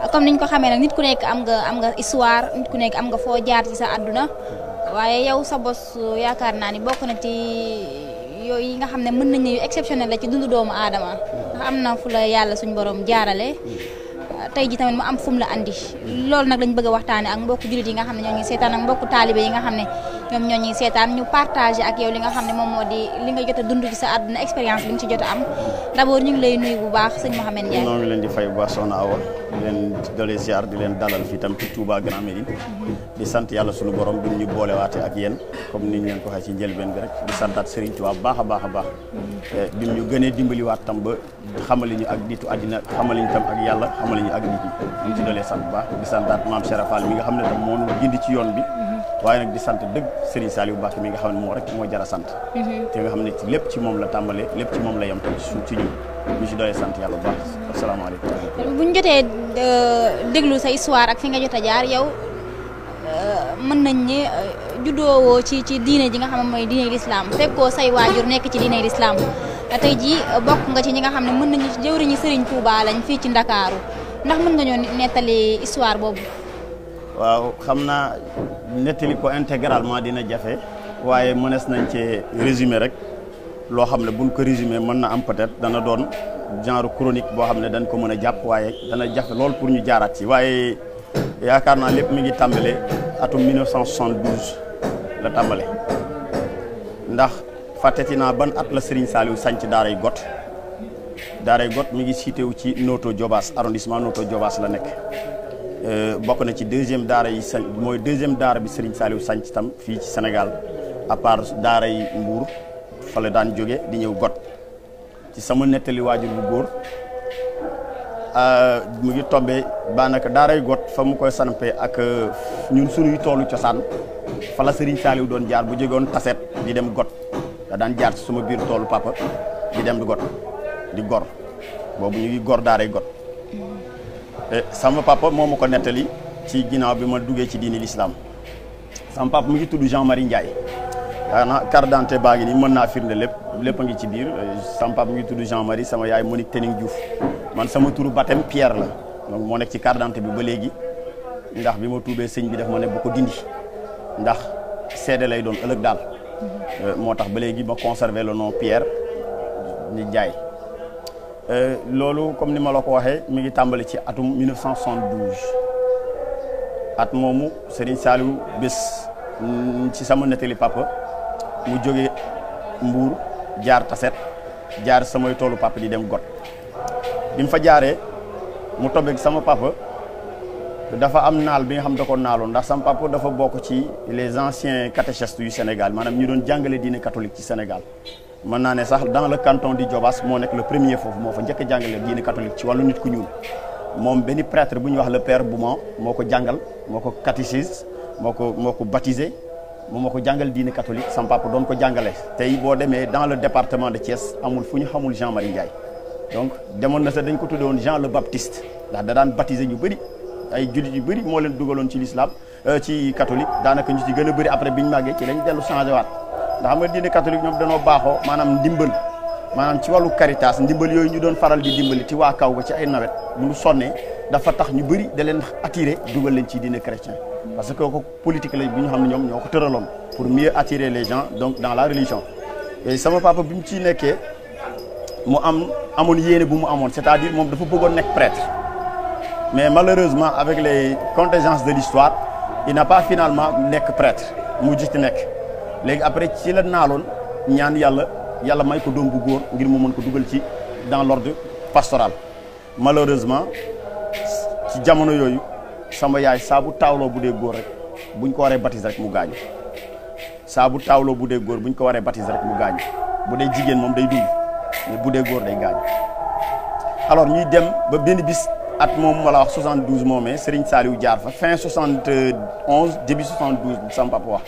comme niñ ko xamee nag nit ku nekk am nga histoire nit ku nekk am nga foo jaar ci sa àdduna waaye yow sa bos yaakaar naa ni bokk na ci yooyu yi nga xam ne mën nañu exceptionnel la ci dundu doomu aadama ndax am na fu la yàlla suñ borom jaarale tey ji tamit mu am fu mu la andi loolu nag lañ bëgg a waxtaane ak mbokku jullit yi nga xam ne ñoo ngi seetaan ak mbokku taalibe yi nga xam ne ñoom ñoo ñuy seetaan ñu partagé ak yow li nga xam ne moom moo di li nga jot a dund ci sa àdduna expérience bi nga ci jot a am d'abord ñu ngi lay nuyu bu baax sëñ Mouhamed Ndiaye. ñoo ngi leen di fay bu baax soxna Awa di leen doole ziar di leen dalal fii tam ci Touba Grand Médine di sant yàlla sunu borom bi ñu boolewaate ak yéen comme ni ñu leen ko waxee ci njëlbeen bi rek di santaat Serigne Touba baax a baax a baax bi ñu gënee dimbaliwaat tam ba xamali ñu ak nitu àddina xamali ñu tam ak yàlla xamali ñu ak nit ñi ñu ci doolee sant bu baax di santaat maam Cheikh Fall mi nga xam ne tam moo ñu gindi ci yoon bi waaye nag di sant dëgg Serigne Saliou Mbacké mi nga xam ne moo rek moo jara sant te nga xam ne ci lépp ci moom la tàmbalee lépp ci moom la yem ci ñun ñu ci doolee sant yàlla bu baax asalaamaaleykum. bu ñu jotee déglu sa histoire ak fi nga jot a jaar yow mën nañ ne juddoowoo ci diine ji nga xam ne mooy diine l'islam fekkoo say waajur nekk ci diine l'islam tey jii bokk nga ci ñi nga xam ne mën nañu jëwriñu Serigne Touba lañ fii ci Ndakaaru ndax mën nga ñoo nettali histoire boobu. waaw xam naa nettali ko intégralement dina jafe waaye mënees nañ ci résumé rek loo xam ne buñ ko résumé mën na am peut-être dana doon genre chronique boo xam ne dañ ko mën a jàpp waaye dana jafe lool pour ñu jaaraat ci waaye yaakaar naa lépp mi ngi tàmbale atum 1972 la tàmbale ndax fàtteti naa ban at la Serigne Saliou sanc daaray Got mi ngi cité wu ci Noto Diobass arrondissement Noto Diobass la nekk bokk na ci deuxième daara yi sañ mooy deuxième daara bi Serigne Saliou sanc tam fii ci Sénégal à part daara yi Mbour fa la daan jóge di ñëw Got ci sama nettali waajur bu góor mu ngi tombé baanaka daaray Got fa mu koy sampee ak ñun suñuy toolu cosaan fa la Serigne Saliou doon jaar bu jógoon Taset di dem Got da daan jaar ci suma biir toolu papa di dem di Got di gor boobu ñu ngi gor daaray Got sama papa moo ma ko nettali ci ginnaaw bi ma duggee ci diini l'islam sama papa mu ngi tudd Jean-Marie Ndiaye na carte d'identité baa ngi nii mën naa firnde lépp a ngi ci biir sama papa mu ngi tudd Jean-Marie sama yaay Monique Tening Diouf man sama turu baptême Pierre la donc moo nekk ci carte d'identité bi ba léegi ndax bi ma tuubee sëñ bi def ma ne bu ko dindi ndax seede lay doon ëllëg daal moo tax ba léegi ma conserver le nom Pierre ni Ndiaye loolu comme ni ma la ko waxee mi ngi tàmbali ci atum 1972 at moomu Serigne Saliou bés ci sama nettali papa mu jógee Mbour jaar Taset jaar samay toolu papa di dem Got bi mu fa jaaree mu tobeeg sama papa dafa am naal bi nga xam da ko naaloon ndax sama papa dafa bokk ci les anciens catéchistes yu Sénégal maanaam ñu doon jàngale diine catholique ci Sénégal mën naa ne sax dans le canton di Diobass moo nekk le premier foofu moo fa njëkk a jàngale diine catholique ci wàllu nit ku ñuul moom benn prêtre bu ñuy wax le père Bouman moo ko jàngal moo ko catéchise moo ko baptisé moo ko jàngal diine catholique sama papa doon ko jàngale tey boo demee dans le département de Thiès amul fu ñu xamul Jean-Marie Ndiaye donc demoon na sax dañ ko tuddee woon Jean le Baptiste ndax da daan baptisé ñu bëri ay jullit yu bëri moo leen dugaloon ci l'islam ci catholique daanaka ñu ci gën a bëri après biñu màggee ci lañ dellu changé waat ndax xam nga diine catholique ñoom danoo baaxoo maanaam ndimbal maanaam ci wàllu caritas ndimbal yooyu ñu doon faral di dimbali ci waa kaw ga ci ay nawet bu ñu sonnee dafa tax ñu bëri da leen attiré dugal leen ci diine chrétien parce que kooku politique la bi ñu xam ne ñoom ñoo ko tëraloon pour mieux attirer les gens donc dans la religion et sama papa bi mu ciy nekkee mu amoon yéene bu mu amoon c'est-à-dire moom dafa bëggoon nekk prêtre mais malheureusement avec les contingences de l'histoire il n'a pas finalement nekk prêtre mu ci nekk léegi après ci la naaloon ñaan yàlla may ko doom bu góor ngir mu mën ko dugal ci dans l'ordre pastoral malheureusement ci jamono yooyu sama yaay saa bu taawloo bu dee góor rek buñ ko waree baptiser rek mu gaañu saa bu taawloo bu dee góor buñ ko waree baptiser rek mu gaañu bu dee jigéen moom day dund mais bu dee góor day gaañu alors ñuy dem ba benn bis at moom ma la wax 72 moomee Serigne Saliou jaar fa fin 71 début 72 sama papa wax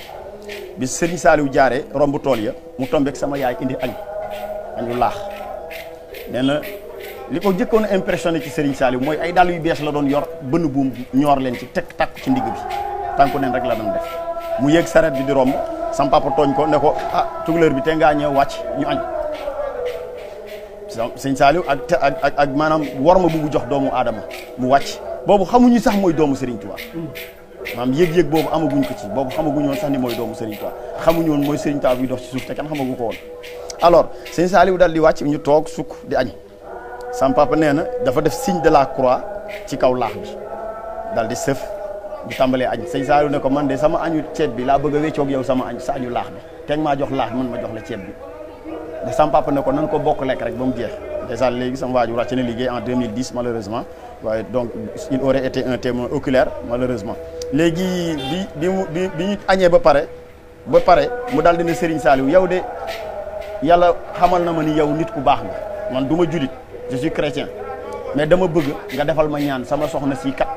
bi Serigne Saliou jaaree romb tool ya mu tombeek sama yaay indi añu laax nee na li ko jëkkoon a impressionné ci Serigne Saliou mooy ay dàll yu bees la doon yor bënn buum ñoor leen ci teg takk ci ndigg bi tànku neen rek la doon def mu yéeg saret bi di romb sama papa tooñ ko ne ko tukulóor bi te ngaa ñëw wàcc ñu añ Serigne Saliou ak maanaam war ma bugg jox doomu aadama mu wàcc boobu xamuñu sax mooy doomu Serigne Touba maanaam yëg-yëg boobu amaguñ ko ci boobu xamaguñu woon sax ni mooy doomu Serigne Touba xamuñu woon mooy Serigne Touba bi dox ci suuf te kenn xamagu ko woon. alors sëñ Saliou daal di wàcc ñu toog sukk di añ sama papa nee na dafa def signe de la croix ci kaw laax bi daal di sëf di tàmbalee añ sëñ Saliou ne ko man de sama añu ceeb bi laa bëgg a wéccoog yow sama añ sa añu laax bi teg maa jox laax man ma jox la ceeb bi de sama papa ne ko nan ko bokk lekk rek ba mu jeex déjà léegi sama waajur wàcc na liggéey en 2010 malheureusement waaye donc il aurait été un témoin oculaire malheureusement léegi bi ñu añee ba pare mu daal di ne Serigne Saliou yow de yàlla xamal na ma ni yow nit ku baax nga man du ma julit je suis chrétien mais dama bëgg nga defal ma ñaan sama soxna si kat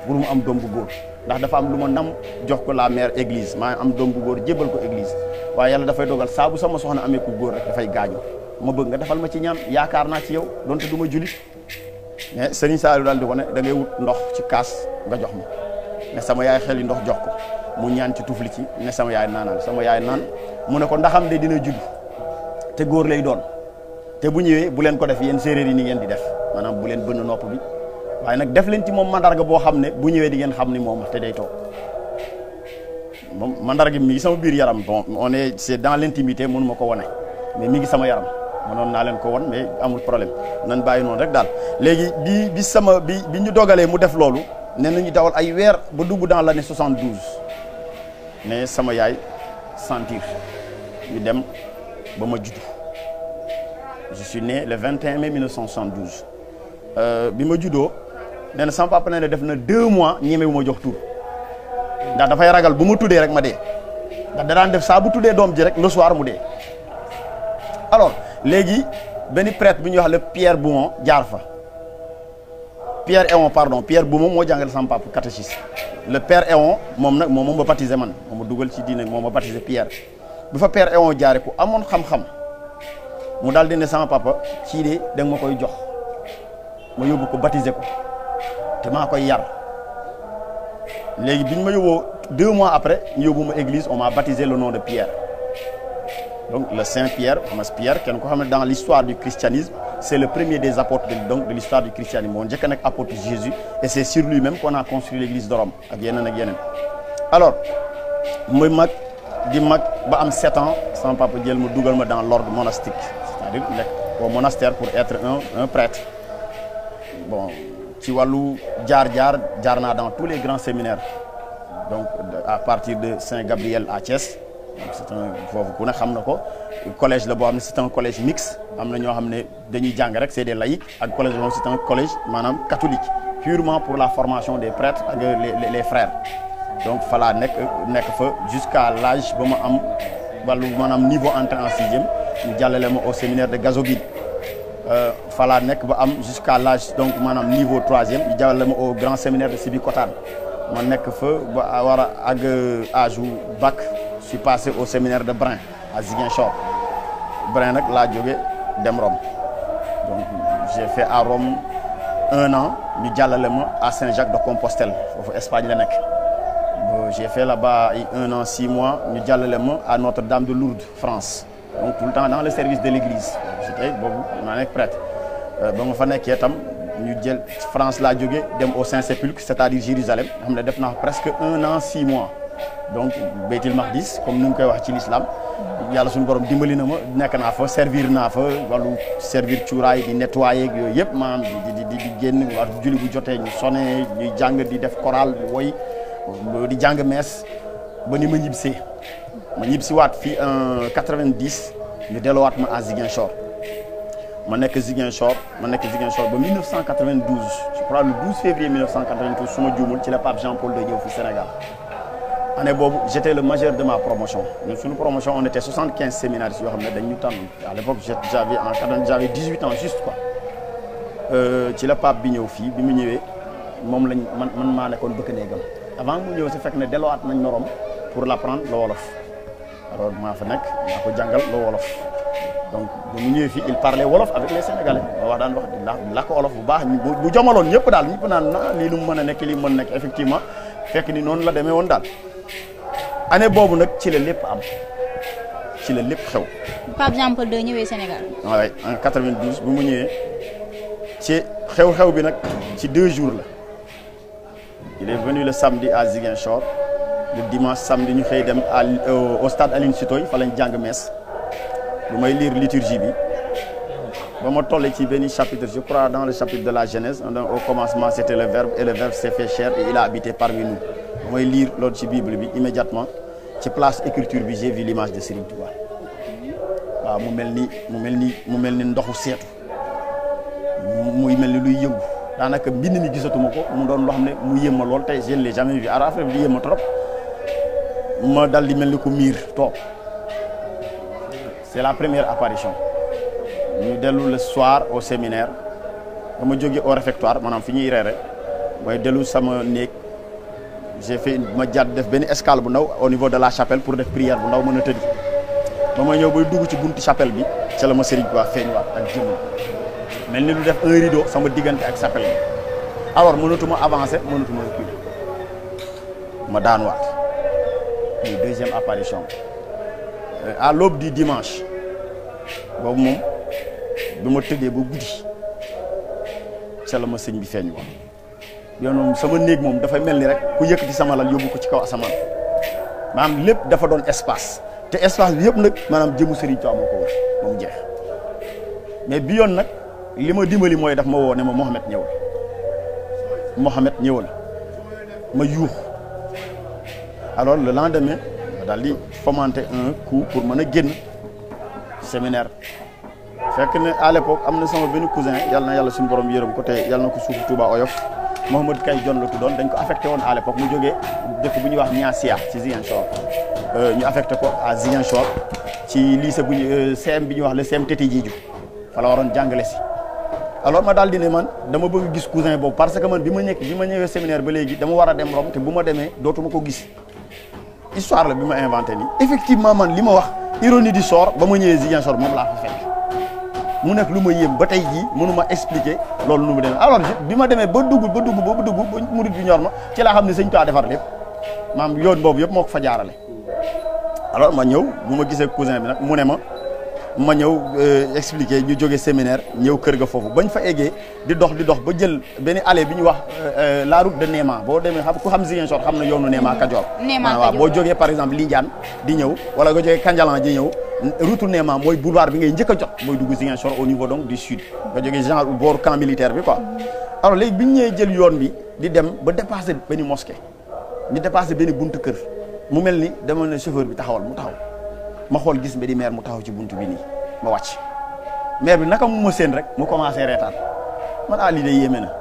pour mu am doom bu góor ndax dafa am lu ma nam jox ko la mère église maa am doom bu góor jébbal ko église waaye yàlla dafay dogal saa bu sama soxna amee ku góor rek dafay gaañu ma bëgg nga defal ma ci ñaan yaakaar naa ci yow donte du ma julit mais Serigne Saliou daal di ko ne da ngay wut ndox ci kaas nga jox ma ne sama yaay xel yi ndox jox ko mu ñaan ci tufli ci ne sama yaay naanal sama yaay naan mu ne ko ndaxam de dina judd te góor lay doon te bu ñëwee bu leen ko def yéen séeréer yi ni ngeen di def maanaam bu leen bënn nopp bi waaye nag def leen ci moom mandarga boo xam ne bu ñëwee di ngeen xam ni moom te day toog moom mandarga mi ngi sama biir yaram bon c'est dans l'intimité mënu ma ko wane mais mi ngi sama yaram mënoon naa leen ko won mais amul problème nan bàyyi noonu rek daal léegi bi ñu dogalee mu def loolu nee nañu dawal ay weer ba dugg dans l'année 72 mais sama yaay sentir ñu dem ba ma juddu je suis né le 21 mai 1972 bi ma juddoo nee na sama papa nee na def na 2 mois ñemewu ma jox tur ndax dafay ragal bu ma tuddee rek ma dee ndax da daan def saa bu tuddee doom ji rek le soir mu dee alors léegi benn prêtre bi ñuy wax le Pierre Boumon jaar fa Pierre Eon pardon Pierre Boumon moo jàngal sama papa catéchisme le Père Eon moom nag moom ma baptisé man moom ma dugal ci diine moom ma baptisé Pierre bu fa Père Eon jaare ku amoon xam-xam mu daal di ne sama papa kii de da nga ma koy jox ma yóbbu ko baptisé ko te maa koy yar léegi biñ ma yóbboo 2 mois après ñu yóbbu ma église on m'a baptisé le nom de Pierre donc le Saint Pierre Thomas Pierre kenn ko xam ne dans l'histoire du christianisme c'est le premier des apôtres de l'histoire du christianisme moo njëkk a nekk apôtre Jésus et c'est sur lui-même qu'on a construit l'église de Rome ak yeneen alors muy mag di mag ba am 7 ans sama papa jël ma dugal ma dans l'ordre monastique c'est-à-dire nekk au monastère pour être un prêtre bon ci wàllu jaar naa dans tous les grands séminaires donc à partir de Saint-Gabriel à Thiès donc c'est un foofu ku ne xam na ko collège la boo xam ne c'est un collège mixte am na ñoo xam ne dañuy jàng rek c'est des laïcs ak collège boobu c'est un collège maanaam catholique purement pour la formation des prêtres ak les frères donc fa laa nekk fa jusqu'à l'âge ba ma am wàllu maanaam niveau entrée en 6e ñu jàllale ma au séminaire de Gazoville fa laa nekk ba am jusqu'à l'âge donc maanaam niveau 3e ñu jàllale ma au grand séminaire de Sébikotane ma nekk fa ba war a àgg âge u bac je suis passé au séminaire de Brin à Ziguinchor Brin nag laa jóge dem Rome donc j'ai fait à Rome 1 an ñu jàllale ma à Saint-Jacques de Compostelle foofu Espagne la nekk j'ai fait là-bas 1 an 6 mois ñu jàllale ma à Notre-Dame de Lourdes France donc tout le temps dans le service de l'église j'étais boobu maa nekk prêtre ba ma fa nekkee tam ñu jël France laa jóge dem au Saint-Sépulcre c'est-à-dire Jérusalem nga xam ne def naa presque 1 an 6 mois donc Beytil Maqdis comme ni mu koy wax ci l'islam yàlla suñu borom dimbali na ma nekk naa fa servir naa fa wàllu servir cuuraay di nettoyer ak yooyu yëpp maanaam di génn war julli bu jotee ñu sonné ñuy jàng di def chorale di woy di jàng mees ba ni ma ñibbisi waat fii en 90 ñu delluwaat ma à Ziguinchor ma nekk Ziguinchor ba 1992 je crois le 12 février 1992 su ma juumul ci la pape Jean-Paul II ñëw fi Sénégal année boobu j'étais le majeur de ma promotion ñun suñu promotion on était 75 séminaristes yoo xam ne dañ ñu tànn à l'époque j'avais 18 ans juste quoi ci la pape bi ñëw fii bi mu ñëwee moom lañ man maa nekkoon bëkk néegam avant mu ñëw si fekk ne delluwaat nañ Rome pour l'apprendre le wolof alors maa fa nekk maa ko jàngal le wolof donc bu mu ñëwee fii il parlait wolof avec les Sénégalais wax daan wax di làkk wolof bu baax bu jomaloon ñëpp daal ñëpp naan na lii nu mu mën a nekk lii mën nekk effectivement fekk ni noonu la demee woon daal année boobu nag ci la lépp am ci la lépp xew. Pape Jean-Paul II ñëwee Sénégal. waaw en 92 bu mu ñëwee ci xew-xew bi nag ci 2 jours la il est venu le samedi à Ziguinchor le dimanche samedi ñu xëy dem au stade Aline Sitoé fa lañ jàng messe lu may lire liturgie bi ba ma toll ci benn chapitre je crois dans le chapitre de la Genèse au commencement c'était le verbe et le verbe s'est fait chair et il a habité parmi nous ba may lire loolu ci Bible bi immédiatement ci place écriture bi j'ai vu l'image de Serigne Touba waaw mu mel ni ndoxu seetu muy mel ni luy yëngu daanaka mbind mi gisatuma ko mu doon loo xam ne mu yéem ma lool tey je ne l'ai jamais vu alors affaire bi di yéem ma trop ma dal di mel ni ku miir toog c'est la première apparition ñu dellu le soir au séminaire ba ma jógee au réfectoire maanaam fi ñuy reere mooy dellu sama néeg j'ai fait ma jàdd def benn escale bu ndaw au niveau de la chapelle pour def prière bu ndaw mën a tëddi ba ma ñëw bay dugg ci buntu chapelle bi ca la ma Serigne Touba feeñuwaat ak jëmm mel ni lu def un rideau sama diggante ak chapelle bi alors mënatuma avancer mënatuma reculer ma daanuwaat muy deuxième apparition à l'aube du dimanche boobu moom bi ma tëddee ba guddi ca la ma sëñ bi feeñuwaat yow moom sama néeg moom dafay mel ni rek ku yëkkati sama lal yóbbu ko ci kaw asamaan maanaam lépp dafa doon espace te espace bi yëpp nag maanaam jëmu Serigne Touba moo ko wër moom jeex mais bi yoon nag li ma dimbali mooy daf ma woo ne ma Mohamed ñëwal ma yuux alors le lendemain ma daal di fomenter un coup pour mën a génn séminaire fekk ne à l'époque am na sama benn cousin yàlla na yàlla suñu borom yërëm ko te yàlla na ko suufu Touba oyof Mouhamed Kay Jon la tuddoon dañ ko affecté woon à l'époque mu jógee dëkk bu ñuy wax Niassia ci Ziguinchor ñu affecté ko à Ziguinchor ci lycée bu ñu CM bi ñuy wax le CM Tété Diédhiou fa la waroon jàngale si alors ma daal di ne man dama bëgg gis cousin boobu parce que man bi ma ñëwee séminaire ba léegi dama war a dem Rome te bu ma demee dootuma ko gis histoire la bi ma inventé nii effectivement man li ma wax ironie du sort ba ma ñëwee Ziguinchor moom laa fa fekk mu nekk lu ma yéem ba tey jii mënuma expliquer loolu nu mu demee alors bi ma demee ba dugg ba murid bi ñor ma ci laa xam ne sëñ Tuubaa defar lépp maam yoon boobu yëpp moo ko fa jaarale alors ma ñëw bu ma gisee cousin bi nag mu ne ma ñëw expliquer ñu jógee séminaire ñëw kër ga foofu bañ fa eggee di dox ba jël benn allée bi ñu wax la route de Néma boo demee ku xam Ziguinchor xam na yoonu Néma Kajoor waaw boo jógee par exemple Lindiane di ñëw wala nga jógee Kandialan di ñëw route Néma mooy boulevard bi ngay njëkk a jot mooy dugg Ziguinchor au niveau donc du sud nga jógee genre bord camp militaire bi quoi alors léegi bi ñu ñëwee jël yoon bi di dem ba dépassé benn mosquée ñu dépassé benn buntu kër mu mel ni dama ne chauffeur bi taxawal mu taxaw ma xool gis mbedi maire mu taxaw ci buntu bi nii ma wàcc maire bi naka mu ma seen rek mu commencé reetaan man lii de yéeme na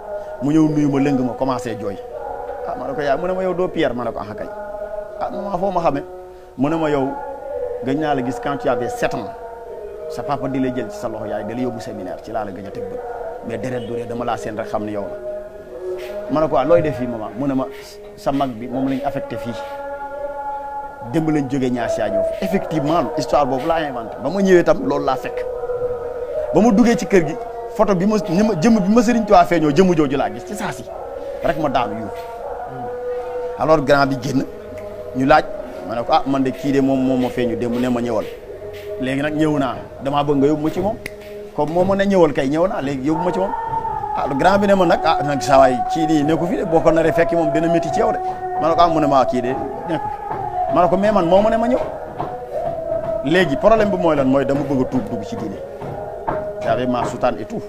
mu ñëw nuyu ma lëng ma commencé jooy ma ne ko yaay mu ne ma yow doo Pierre ma ne ko kay ma foo ma xamee mu ne ma yow gëj naa la gis quand tu avais 7 ans sa papa di la jël ci sa loxo yaay da la yóbbu séminaire ci laa la gëj a teg bët mais deret du ree dama laa seen rek xam ne yow la ma ne ko looy def fii maman mu ne ma sa mag bi moom lañ affecté fii démb lañ jógee Niassia ñëw fi effectivement histoire boobu laa inventé ba ma ñëwee tam loolu laa fekk ba ma duggee ci kër gi photo bi ma jëmm bi ma Serigne Touba feeñoo jëmm jooju laa gis ci saa si rek ma daanu yuuf alors grand bi génn ñu laaj ma ne ko man de kii de moom ma feeñu démb ne ma ñëwal léegi nag ñëw naa damaa bëgg nga yóbbu ma ci moom comme moom ma ne ñëwal kay ñëw naa léegi yóbbu ma ci moom grand bi ne ma nag nag saa waay kii di nekku fi de boo ko naree fekki moom dina métti ci yow de ma ne ko mu ne ma kii de nekku fi ma ne ko mais man moo ma ne ma ñëw léegi problème bi mooy lan mooy dama bëgg a tuub dugg ci diine j'avais ma soutane et tout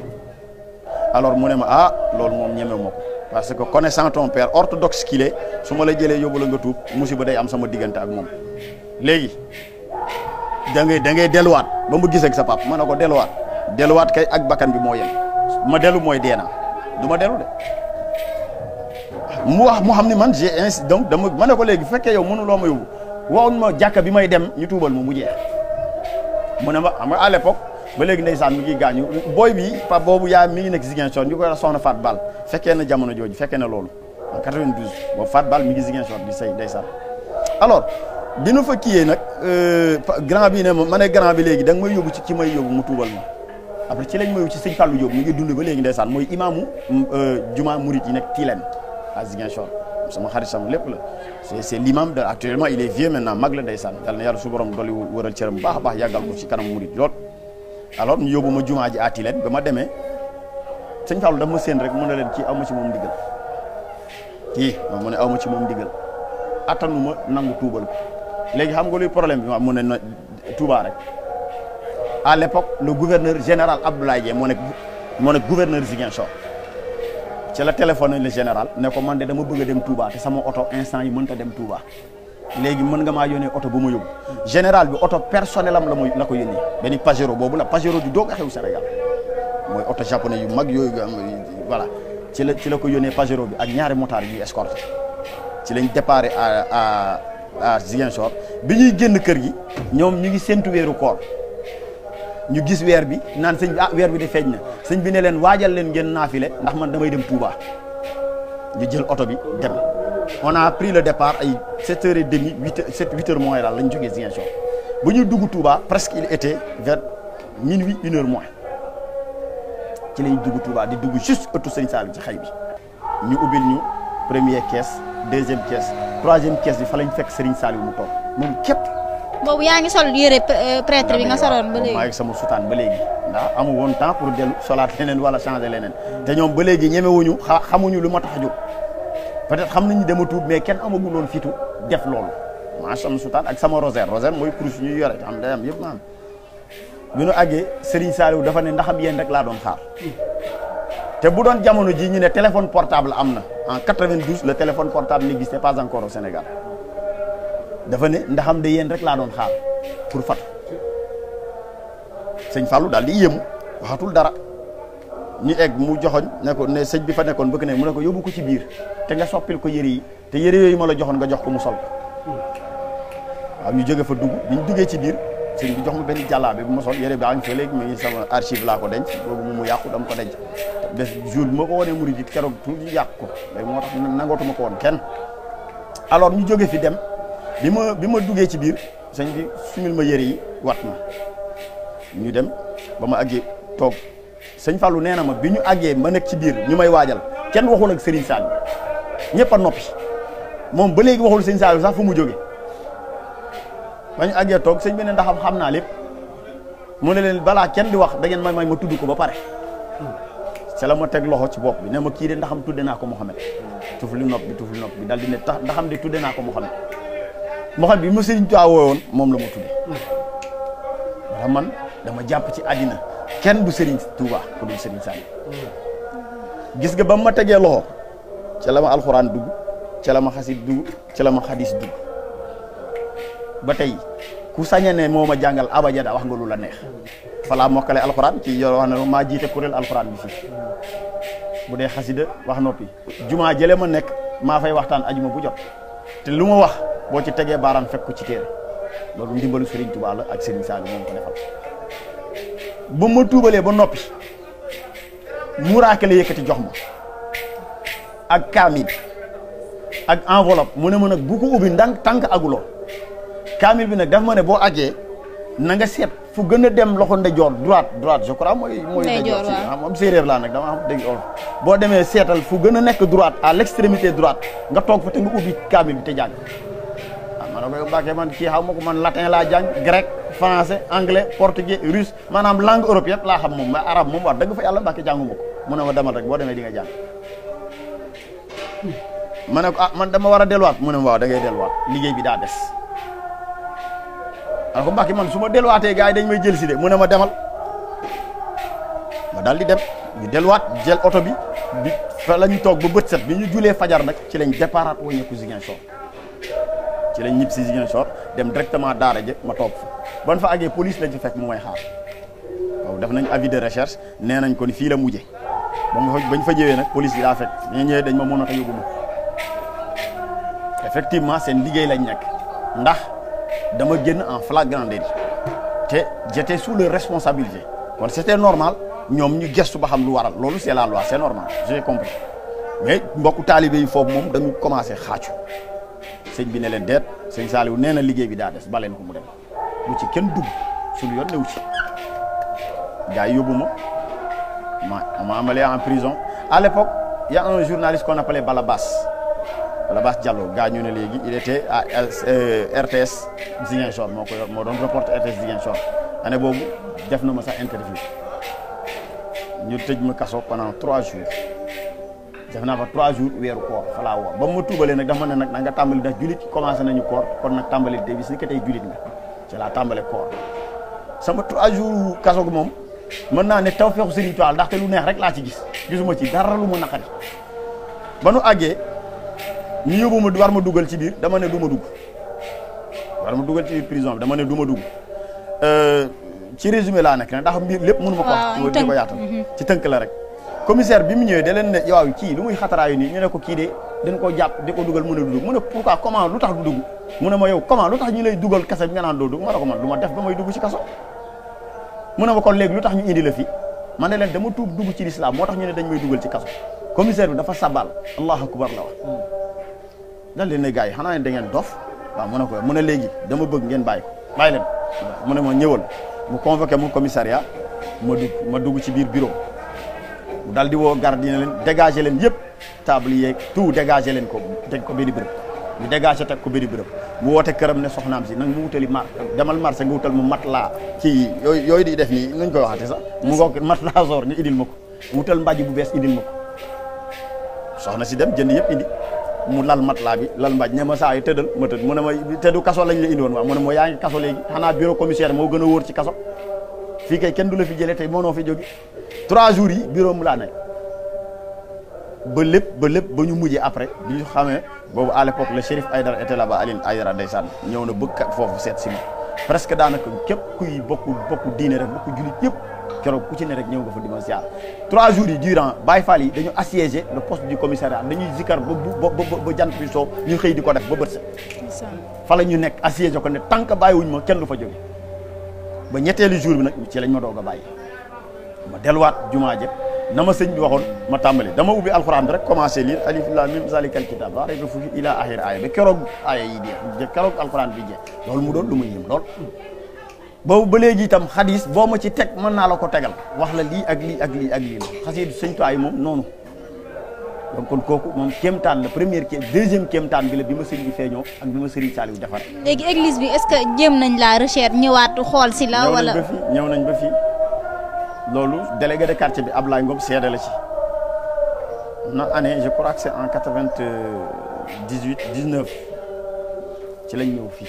alors mu ne ma loolu moom ñeme ma ko parce que connaissant ton père orthodoxe qu'il est su ma la jëlee yóbbu la nga tuub musiba day am sama diggante ak moom léegi da ngay delluwaat ba mu gisee ak sa pap ma ne ko delluwaat kay ak bakkan bi moo yem ma dellu mooy dee naa du ma dellu de mu wax mu xam ni man j'ai ainsi donc dama ma ne ko léegi bu fekkee yow mënuloo ma yóbbu woon ma jàkka bi may dem ñu tuubal ma mu jeex mu ne ma xam nga à l'époque ba léegi ndeysaan mi ngi gaañu booy bi pa boobu yaa mi ngi nekk Ziguinchor ñu koy wax soxna Fat Bal fekkee na jamono jooju fekkee na loolu en 92 boobu Fat Bal mi ngi Ziguinchor di sëy ndeysaan alors bi nu fa kiyee nag grand bi ne ma ne grand bi léegi da nga may yóbbu ci may yóbbu mu tuubal ma après ci lañ ma yóbbu ci sëñ Fallou Diop mi ngi dund ba léegi ndeysaan mooy imaamu juma murit yi nekk Tilène à Ziguinchor sama xarit sama lépp la c'est l'imam de actuellement il est vieux maintenant mag la ndeysaan yàlla na yàlla su borom dolli wëral cëram baax a baax yàggal ko ci kanam murit lool alors ñu yóbbu ma jumaa ji à Tilène ba ma demee sëñ Fallou dama ma séen rek mën na leen ci amu ci moom ndigal kii moom mu ne aw ma ci moom ndigal attanuma nangu tuubal ko léegi xam nga luy problème bi ma mu ne Touba rek à l'époque le gouverneur général Abdoulaye Dieng moo nekk gouverneur Ziguinchor ci la téléphoné le général ne ko man de dama bëgg a dem Touba te sama oto instant yi mënta dem Touba léegi mën nga maa yónnee oto bu ma yóbbu général bi oto personnel am la ko yónnee benn Pajero boobu la Pajero du doog a xew Sénégal mooy oto japonais yu mag yooyu voilà ci la ko yónnee Pajero bi ak ñaari motards yu escorté ci lañ déparé à Ziguinchor bi ñuy génn kër gi ñoom ñu ngi séntu weeru koor ñu gis weer bi naan sëñ bi weer bi de feeñ na sëñ bi ne leen waajal leen ngeen naafile ndax man damay dem Touba ñu jël oto bi dem on a pris le départ ay 7h30 8h moins daal lañ jógee Ziguinchor bu ñuy dugg Touba presque il était vers minuit 1h moins ci lañ dugg Touba di dugg juste ëttu sëñ Saliou ci xay bi ñu ubbil ñu première caisse deuxième caisse troisième caisse bi fa lañ fekk Serigne Saliou mu toog moom képp. boobu yaa ngi sol yére prêtre bi nga soloon ba léegi. maa ngi sama sutaan ba léegi ndax amu woon temps pour dellu solaat leneen wala changer leneen te ñoom ba léegi ñemewuñu xamuñu lu ma tax a jóg peut-être xam nañu dama tuub mais kenn amagul woon fitu def loolu maa sama sutaan ak sama rosaire mooy kurus ñuy yore xam day am yëpp ma am bi nu àggee Serigne Saliou dafa ne ndaxam yéen rek laa doon xaar te bu doon jamono ji ñu ne téléphone portable am na en 92 le téléphone portable n'existait pas encore au Sénégal dafa ne ndaxam de yéen rek laa doon xaar pour fatu sëñ Fallou daal di yéemu waxatul dara ñu egg mu joxoñ ne ko ne sëñ bi fa nekkoon bëgg ne mu ne ko yóbbu ko ci biir te nga soppil ko yëre yi te yëre yooyu ma la joxoon nga jox ko mu sol ko waaw ñu jóge fa dugg bi ñu duggee ci biir sëñ bi jox ma benn jàllaabe bu ma sol yëre bi a ngi fa léegi mais sama archive laa ko denc boobu mu yàqu dama ko denc bés jour bi ma ko wanee murid yi keroog tuuti yàq ko léegi moo tax nangootuma ko woon kenn alors ñu jóge fi dem bi ma duggee ci biir sëñ bi sumil ma yëre yi wat ma ñu dem ba ma àggee toog sëñ Fallou nee na ma bi ñu àggee ma nekk ci biir ñu may waajal kenn waxul ak Serigne Saliou ñëpp a noppi moom ba léegi waxul Serigne Saliou sax fu mu jóge ba ñu àggee toog sëñ bi ne ndax xam naa lépp mu ne leen balaa kenn di wax da ngeen may ma tudd ko ba pare c'est la ma teg loxo ci bopp bi ne ma kii de ndaxam tudde naa ko Mouhamed tufli nopp bi dal di ne tax ndaxam de tudde naa ko Mouhamed bi ma Serigne Touba woowoon moom la ma tudde ndax man dama jàpp ci àddina kenn du Serigne Touba ku dul Serigne Saliou gis nga ba ma tegee loxo ca la ma alxuraan dugg ca la ma xasit dugg ca la ma xadis dugg ba tey ku saña ne moo ma jàngal abajada wax nga lu la neex falaa mokkale alxuraan ci yor wax ne maa jiite kuréel alxuraan bi fii bu dee xasida wax noppi jumaa jële ma nekk maa fay waxtaan ajuma bu jot te lu ma wax boo ci tegee baaraam fekk ko ci téere loolu ndimbalu Serigne Touba la ak Serigne Saliou moom ko defal ba ma tuubalee ba noppi muraake la yëkkati jox ma ak kaamil ak enveloppe mu ne ma nag bu ko ubbi ndànk tànk aguloo kaamil bi nag daf ma ne boo àggee na nga seet fu gën a dem loxo ndeyjoor droite je crois mooy ndeyjoor si am séeréer laa nag dama xam dégg olof boo demee seetal fu gën a nekk droite à l'extrémité droite nga toog fa te nga ubbi kaamil bi te jàng ma ne ko Mbacke man kii xaw ma ko man latin laa jàng grec français anglais portugais russe maanaam langue européenne yëpp laa xam moom mais arabe moom wax dëgg fa yàlla Mbacke jàngu ma ko mu ne ma demal rek boo demee di nga jàng ma ne ko man dama war a delluwaat mu ne ma waaw da ngay delluwaat liggéey bi daa des ma ne ko Mbacke man su ma delluwaatee gars yi dañ may jël si de mu ne ma demal ma daal di dem ñu delluwaat jël oto bi fa la ñu toog ba bët set bi ñu julee fajar nag ci lañ départ wàññeeku Ziguinchor ci lañ ñib si Ziguinchor dem directement daara ja ma toog fa ban fa àggee police lañ fi fekk mu may xaar waaw def nañ avis de recherche nee nañ ko ni fii la mujje bañ fa ñëwee nag police bi daa fekk ñoo ñëwee dañ ma mën a yóbbu ma effectivement seen liggéey lañ nekk ndax dama génn en flagrant délit te j'étais sous leur responsabilité kon c'était normal ñoom ñu gestu ba xam lu waral loolu c'est la loi c'est normal j'ai compris mais mbokku taalibe yi foofu moom dañu commencé xaacu sëñ bi ne leen deet sëñ Saliou nee na liggéey bi daa des baleen ko mu dem bu ci kenn dugg suñu yoon newu ci gars yi yóbbu ma amené en prison à l'époque il y a un journaliste qu'on appelait Balabas Diallo gars ñu ne léegi il était à RTS Ziguinchor moo ko yor moo doon reporter RTS Ziguinchor année boobu def na ma sax interview ñu tëj ma kaso pendant 3 jours def naa fa 3 jours weeru koor fa laa woor ba mu ma tuubalee nag dafa ma ne nag na nga tàmbali ndax julit commencé nañu koor kon nag tàmbali te bis ni ko tey julit nga ci laa tàmbale koor sama 3 jours kaso gu moom mën naa ne taw feexu Serigne Touba ndaxte lu neex rek laa ci gisuma ci dara lu ma naqari ba nu àggee ñu yóbbu ma war ma dugal ci biir dama ne du ma dugg war ma dugal ci biir prison bi dama ne du ma dugg ci résumé laa nekk nag ndax mbir lépp mënu ma ko wax di ko yaatal ci tënk la rek commissaire bi mu ñëwee da leen ne waaw kii lu muy xataraayu nii ñu ne ko kii de dañ koo jàpp di ko dugal mu ne du dugg mu ne pourquoi comment lu tax du dugg mu ne ma yow comment lu tax ñu lay dugal kase bi nga naan doo dugg ma ne ko man lu ma def ba may dugg ci kaso mu ne ma kon léegi lu tax ñu indi la fi ma ne leen dama tuub dugg ci l'islam moo tax ñu ne dañ may dugal ci kaso commissaire bi dafa sabal allahu akbar la wax dal leen ne gars yi xanaa ne da ngeen dof waaw mu ne ko mu ne léegi dama bëgg ngeen bàyyi ko bàyyi leen mu ne ma ñëwal mu convoqué mu commissariat ma dugg ci biir bureau mu dal di woo garde yi ne leen dégagé leen yëpp table yeeg tout dégagé leen ko teg ko benn bërëb ñu dégagé teg ko benn bërëb mu woote këram ne soxnaam si nag mu wutali demal marché nga wutal mu matelas ci yooyu di def nii nuñ koy waxate sax mu ngoog matelas sor ñu indil ma ko wutal mbàjj bu bees indil ma ko soxna si dem jënd yëpp indi mu lal matelas bi lal mbàjj ne ma saa yi tëddal ma tëdd mu ne ma tëddu kaso lañ la indi woon waaw mu ne ma yaa ngi kaso léegi xanaa bureau commissaire moo gën a wóor ci kaso fii kay kenn du la fi jëlee tey mënoo fi jóge 3 jours yi bureau mu laa nekk ba lépp ba ñu mujjee après bi ñu xamee boobu à l'époque le shérif Aïdara était là-bas Aline Aïdara ndeysaan ñëw na bëgg foofu seet si ma presque daanaka képp kuy bokku diine rek bokku julit yëpp keroog ku ci ne rek ñëw nga fa di ma ziar 3 jours yi durant Baye Fall yi dañu assiégé le poste du commissariat dañuy zikkar ba jant bi soo ñu xëy di ko def ba bët set fa la ñu nekk assiégé ko ne tant que bàyyiwuñ ma kenn du fa jóge ba ñetteelu jour bi nag ci lañ ma doog a bàyyi ma delluwaat jumaa jëpp na ma sëñ bi waxoon ma tàmbali dama ubbi alxuraan bi rek commencé lire alif lam mim zalikal kitab laa rayba fiihi ila axir aaya ba keroog aaya yi jeex keroog alxuraan bi jeex loolu mu doon lu ma yéem lool boobu ba léegi itam xadis boo ma ci teg mën naa la ko tegal wax la lii ak lii ak lii ak lii la xasiidu sëñ Tuubaa yi moom noonu donc kon kooku moom kéemtaan la première deuxième kéemtaan bi la bi ma sëñ bi feeñoo ak bi ma sëriñ Saliou defar léegi église bi est-ce que jéem nañ la recherche ñëwaat xool si la wala ñëw nañ ba fii loolu délégué de quartier bi Ablaye Ngom seede la ci na année je crois que c'est en 98 19 ci lañ ñëw fii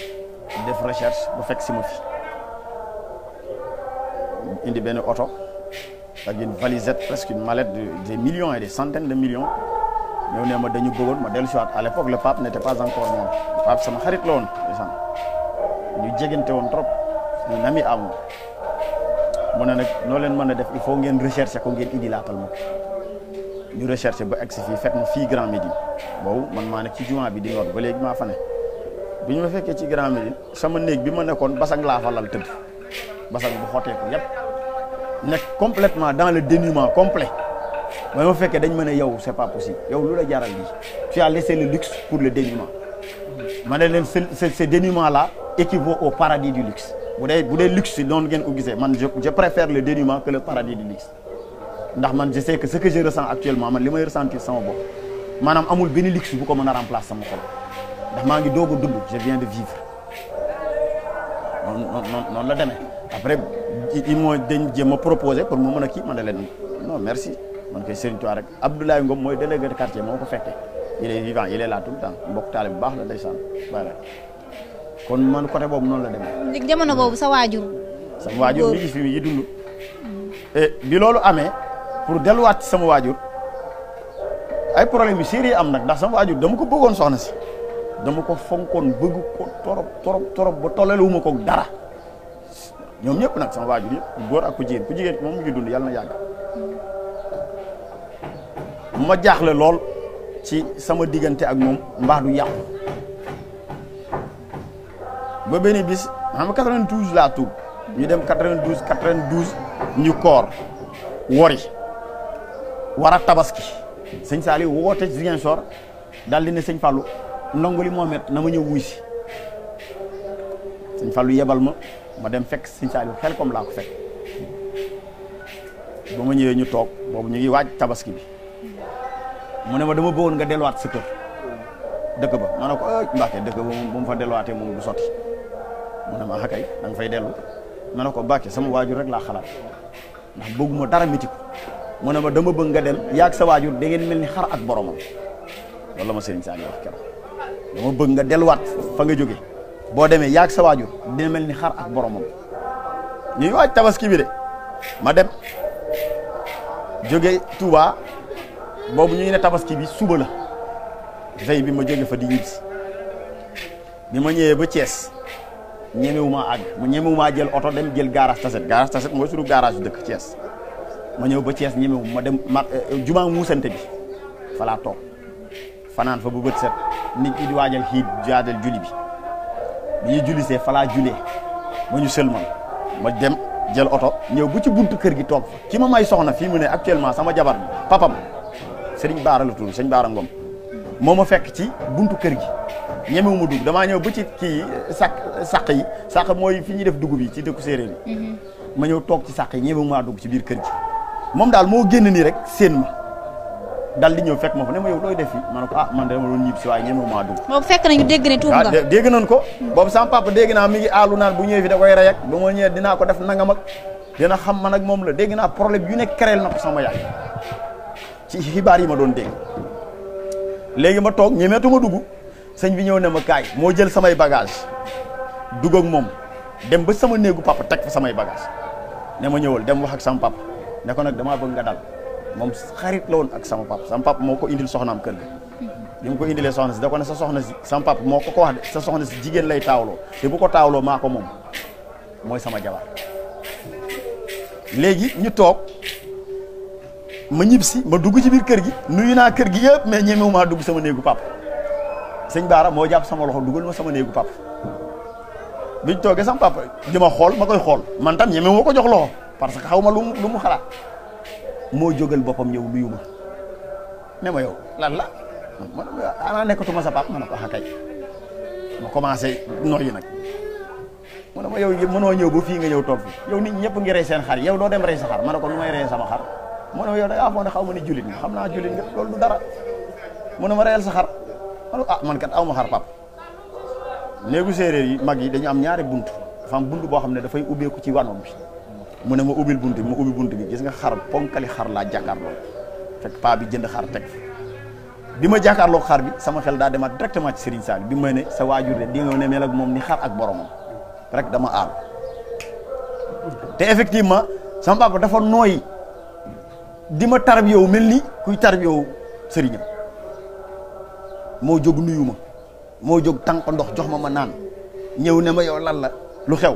def recherche ba fekk si ma fi indi benn oto ak une valisette presque une mallette des millions et des centaines de millions ñëw ne ma dañu bëggoon ma dellu si waat à l'époque le pape n'était pas encore mort le pape sama xarit la woon ndeysaan ñu jegante woon trop un ami à moi mu ne nag noo leen mën a def il faut ngeen rechercher ko ngeen indi laatal ma ñu rechercher ba egg si fii fekk ma fii Grand Médine boobu man maa nekk ci jumaa bi di ngoon ba léegi maa fa ne bi ñu ma fekkee ci Grand Médine sama néeg bi ma nekkoon basang laa fa lal tëdd basang bu xotteeku yépp nekk complètement dans le dénuement complet ba ma fekkee dañ ma ne yow c'est pas possible yow lu la jaral lii tu as laissé le luxe pour le dénuement ma ne leen ce dénuement là équivaut au paradis du luxe bu dee luxe noonu ngeen ko gisee man je préfère le dénuement que le paradis du luxe ndax man je sais que ce que je ressens actuellement man li may ressentir sama bopp maanaam amul benn luxe bu ko mën a remplacer sama xol ndax maa ngi doog a dund je viens de vivre noonu la demee après il moo dañ jéem a proposé pour mu mën a kii man ne leen non merci man koy Serigne Touba rek Abdoulaye Ngom mooy délégué de quartier moo ko fekkee il est vivant il est là tout le temps mbokk taale bu baax la ndeysaan voilà kon man côté boobu noonu la demee. léegi jamono boobu sa waajur. sama waajur mi ngi fi yi dund. et bi loolu amee pour delluwaat ci sama waajur ay problème yu sérieux am nag ndax sama waajur dama ko bëggoon soxna si dama ko fonkoon bëgg ko torop ba tollale wu ma ko dara ñoom ñëpp nag sama waajur yëpp ku góor ak ku jigéen moom mu ngi dund yàlla na yàgg. ma jaaxle lool ci sama diggante ak moom mbaax du yàqu. ba benn bis xam nga 92 laa tuub ñu dem 92 ñu koor wori war a tabaski sëñ Saliou woote Ziguinchor daal di ne sëñ Fallou ndongo li Mohamed na ma ñëw wuy si sëñ Fallou yebal ma dem fekk sëñ Saliou xel comme laa ko fekk ba ma ñëwee ñu toog boobu ñu ngi waaj tabaski bi mu ne ma dama bëggoon nga delluwaat sa kër dëkk ba ma ne ko Mbacke dëkk ba moom bu mu fa delluwaatee moom du sotti mu ne ma kay da nga fay dellu ma ne ko Mbacke sama waajur rek laa xalaat ndax bëgguma dara métti ko mu ne ma dama bëgg nga dem yaag sa waajur da ngeen mel ni xar ak boromam loolu la ma Serigne Saliou wax keroog dama bëgg nga delluwaat fa nga jóge boo demee yaag sa waajur dina mel ni xar ak boromam ñuy waaj tabaski bi de ma dem jóge Touba boobu ñu ngi ne tabaski bi suba la veille bi ma jóge fa di ñibbisi bi ma ñëwee ba Thiès ñemewumaa àgg mu ñemewumaa jël oto dem jël garage Tassette mooy suñu garage yu dëkk Thiès ma ñëw ba Thiès ñemewu ma dem jumaa muusante bi fa laa toog fanaan fa bu bët set nit ñi di waajal xiit jaadal julli bi ñu jullisee fa laa julee ba ñu sëlmal ma dem jël oto ñëw bu ci buntu kër gi toog fa ki ma may soxna fii mu ne actuellement sama jabar bi papam Serigne Baara la tudd Serigne Baara Ngom moo ma fekk ci buntu kër gi ñemewu ma dugg damaa ñëw ba ci kii sàq mooy fi ñuy def dugub yi ci dëkku séeréer yi ma ñëw toog ci sàq yi ñemewu maa dugg ci biir kër gi moom daal moo génn nii rek seen ma dal di ñëw fekk ma fa ne ma yow looy def fii ma ne ko man de dama doon ñib si waaye ñemewu maa dugg boobu fekk nañu dégg ne tuub nga dégg nañ ko boobu sama papa dégg naa mi ngi aalu naan bu ñëwee fi da koy rey ak ba ma ñëwee dinaa ko def nangam ak dina xam man ak moom la dégg naa problème yu nekk kereel na ko sama yaay ci xibaar yi ma doon dégg léegi ma toog ñemeetuma dugg sëñ bi ñëw ne ma kaay moo jël samay bagage dugg ak moom dem ba sama néegu papa teg fa samay bagage ne ma ñëwal dem wax ak sama papa ne ko nag damaa bëgg nga dal moom xarit la woon ak sama papa moo ko indil soxnaam kër ga bi mu ko indilee soxna si da ko ne sa soxna si sama papa moo ko wax de sa soxna si jigéen lay taawloo te bu ko taawloo maa ko moom mooy sama jabar léegi ñu toog ma ñib si ma dugg ci biir kër gi nuyu naa kër gi yëpp mais ñemewu maa dugg sama néegu papa sëñ Baara moo jàpp sama loxo dugal ma sama néegu papa biñ toogee sama papa di ma xool ma koy xool man tam ñemewu ma ko jox loxo parce que xaw ma lu mu xalaat moo jógal boppam ñëw nuyu ma ne ma yow lan la ma ana nekkatuma sa papa ma ne ko kay ma commencé noyyi nag mu ne ma yow mënoo ñëw ba fii nga ñëw toog fi yow nit ñëpp ngi rey seen xar yow doo dem rey sa xar ma ne ko nu may rey sama xar mu ne ma yow da ngaa foog ne xaw ma ni jullit nga xam naa jullit nga loolu du dara mu ne ma reyal sa xar ma ne ko man kat aw ma xar papa néegu séeréer yi mag yi dañu am ñaari bunt dafa am bunt boo xam ne dafay ubbeeku ci wanoom bi mu ne ma ubbil bunt bi ma ubbi bunt bi gis nga xar ponkali xar laa jàkkaarloo fekk paa bi jënd xar teg bi ma jàkkaarloo xar bi sama xel daa demaat directement ci Serigne Saliou bi mu ne sa waajur de di nga ne mel ak moom ni xar ak boromam rek dama aal te effectivement sama papa dafa nooy di ma tarbiyewu mel ni kuy tarbiyewu sëriñam moo jóg nuyu ma moo jóg tànk ndox jox ma naan ñëw ne ma yow lan la lu xew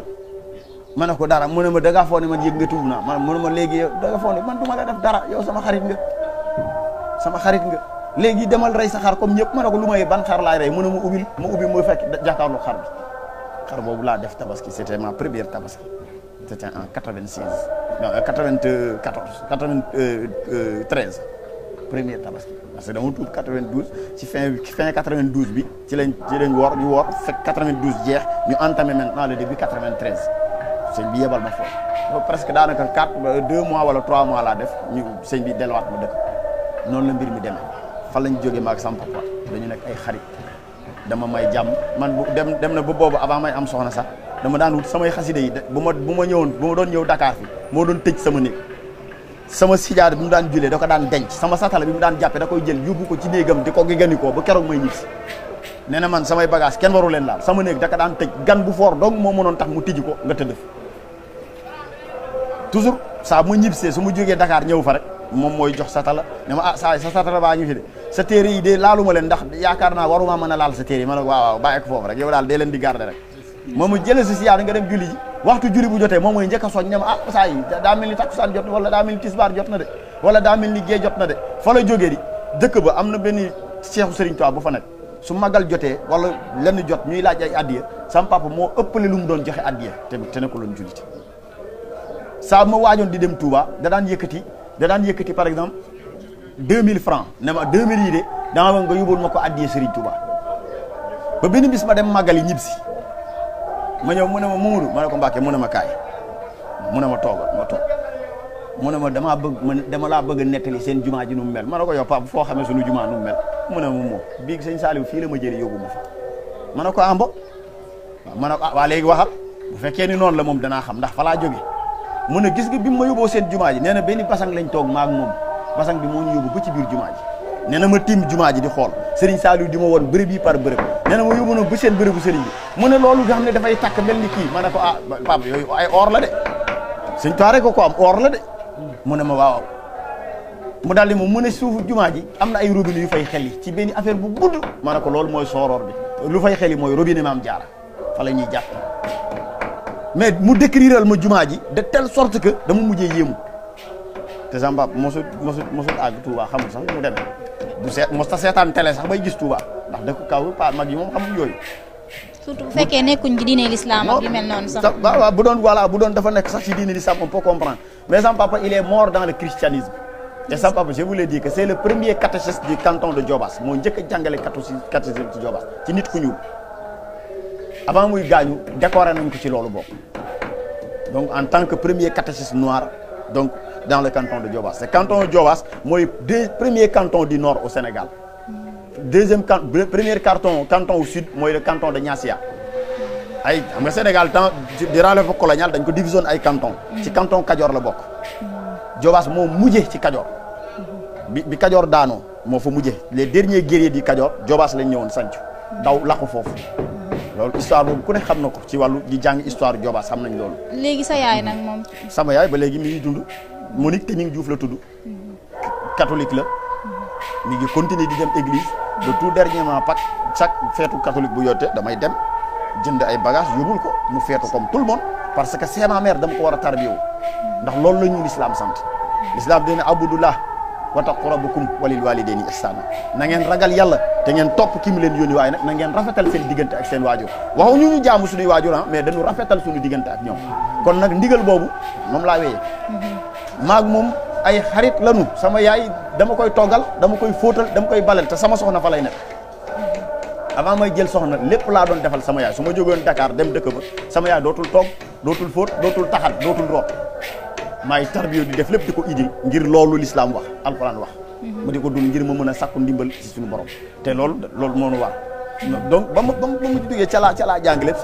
ma ne ko dara mu ne ma da ngaa foog ne man yëg nga tuub naa man mu ne ma léegi yow da nga foog ne man du ma la def dara yow sama xarit nga léegi demal rey sa xar comme ñëpp ma ne ko lu may ban xar laay rey mu ne ma ubbi ma fekk jàkkaarloo xar boobu laa def tabaski c'était ma première tabaski c'était en 96 non 93 première tabaski parce que dama tuub 92 ci fin 92 bi ci lañ woor ñu woor fekk 92 jeex ñu entamé maintenant le début 93 sëñ bi yebal ma foofu presque daanaka 2 mois wala 3 mois laa def ñu sëñ bi delluwaat ma dëkk noonu la mbir mi demee fan lañ jógee maag sama papa dañu nekk ay xarit dama may jàmm man bu dem na ba boobu avant may am soxna sax dama daan wut samay xasida yi bu ma doon ñëw Dakar fi moo doon tëj sama néeg sama sijaada bi mu daan julee da ko daan denc sama satala bi mu daan jàppe da koy jël yóbbu ko ci néegam di ko giganikoo ba keroog may ñibbisi nee na man samay bagage kenn waru leen laal sama néeg da ko daan tëj gan bu foor donc moo mënoon tax mu tijji ko nga tëdd fi toujours saa bu ma ñibbisee su ma jógee Dakar ñëw fa rek moom mooy jox satala ne ma saa sa satala baa ngi fi de sa téere yi de laaluma leen ndax yaakaar naa waruma mën a laal sa téere yi ma ne ko waaw bàyyi ko foofu rek yow daal dee leen di garder rek moom mu jëlee si siyaada nga dem julli ji waxtu julli bu jotee moom mooy njëkk a soñ ne ma saa yi daa mel ni takkusaan jot na wala daa mel ni tisbaar jot na de wala daa mel ni gée jot na de fa la jógee di dëkk ba am na benn Seexu Sëriñ Tuubaa bu fa nekk su magal jotee wala lenn jot ñuy laaj ay addiya sama papa moo ëppale lu mu doon joxe addiya te ne ko loon julliti saa ma waajoon di dem Touba da daan yëkkati par exemple 2000 francs ne ma 2000 yi de dama bëgg nga yóbbul ma ko addiya Sëriñ Touba ba benn bis ma dem magal yi ñibbisi ma ñëw mu ne ma Mamadou ma ne ko Mbàkke mu ne ma kaay mu ne ma toogal ma toog mu ne ma dama laa bëgg a nettali seen jumaa ji nu mu mel ma ne ko yow Pape foo xamee suñu jumaa nu mu mel mu ne ma moom bii sëñ Saliou fii la ma jëlee yóbbu ma fa ma ne ko ambo waaw ma ne ko waa léegi waxal bu fekkee ni noonu la moom danaa xam ndax fa laa jóge mu ne gis nga bi ma yóbboo seen jumaa ji nee na benn basang lañ toog maag moom basang bi moo ñu yóbbu ba ci biir jumaa ji nee na ma tiim jumaa ji di xool Serigne Saliou di ma woon bërëb yi par bërëb nee na ma yóbbu na ba seen bërëbu Serigne bi mu ne loolu nga xam ne dafay takk mel ni kii ma ne ko ah papa yooyu ay or la de Sëñ Tuubaa rek ko am or la de mu ne ma waaw mu daal di moom mu ne suufu jumaa ji am na ay robinet yu fay xel yi ci benn affaire bu gudd ma ne ko loolu mooy sooroor bi lu fay xel yi mooy robinet Maam Jaara fa la ñuy jàpp mais mu décriral ma jumaa ji de telle sorte que dama mujjee yéemu te sama papa mosut àgg Touba xamul sax mu demee du seet mos ta seetaan télé sax bay gis Touba ndax dëkk kaw pa mag yi moom xamul yooyu. surtout bu fekkee nekkuñ ci diine l'islam ak yu mel noonu sax. waaw bu doon dafa nekk sax ci diine l'islam on peut comprendre mais sama papa il est mort dans le christianisme. et sama papa je vous l'ai dit que c'est le premier catéchiste du canton de Diobass moo njëkk a jàngale catéchisme ci Diobass ci nit ku ñuul avant muy gaañu décoré nañ ko ci loolu bokk donc en tant que premier catéchiste noir donc dans le canton de Diobass c'est canton de Diobass mooy premier canton du nord au Sénégal premier canton au sud mooy le canton de Niassia ay xam nga Sénégal temps durant l'époque coloniale dañ ko division ay canton ci canton Kajoor la bokk Diobass moo mujjee ci Kajoor bi Kajoor daanoo moo fa mujjee les derniers guerriers du Kajoor Diobass lañ ñëwoon sanc daw laqu foofu loolu histoire boobu ku ne xam na ko ci wàllu di jàng histoire Diobass xam nañ loolu. léegi sa yaay nag moom. sama yaay ba léegi mi ngi dund Monique Tening Diouf la tudd. catholique la. mi ngi continuer di dem église. de tout dernièrement Pâques chaque feetu catholique bu yotte damay dem jënd ay bagages yóbbul ko mu feetu comme tout le monde parce que c'est ma mère dama ko war a tarbiyewu ndax loolu la ñu l'islam sant. l'islam dina abudullah wa taqu rabbakum walil walidayni ihsana na ngeen ragal yàlla te ngeen topp ki mu leen yónni waaye nag na ngeen rafetal seen diggante ak seen waajur waxu ñu jaamu suñuy waajur mais dañu rafetal suñu diggante ak ñoom kon nag ndigal boobu moom laa wéyee maag moom ay xarit lanu sama yaay dama koy toggal dama koy fóotal dama koy balal te sama soxna fa lay nekk avant may jël soxna lépp laa doon defal sama yaay su ma jógoon Dakar dem dëkk ba sama yaay dootul toog dootul fóot dootul taxat dootul root maay tarbiyo di def lépp di ko idi ngir loolu l'islam wax alquran wax ma di ko dund ngir ma mën a sakku ndimbal ci suñu borom te loolu moo nu war donc ba ma duggee ca laa jàng lépp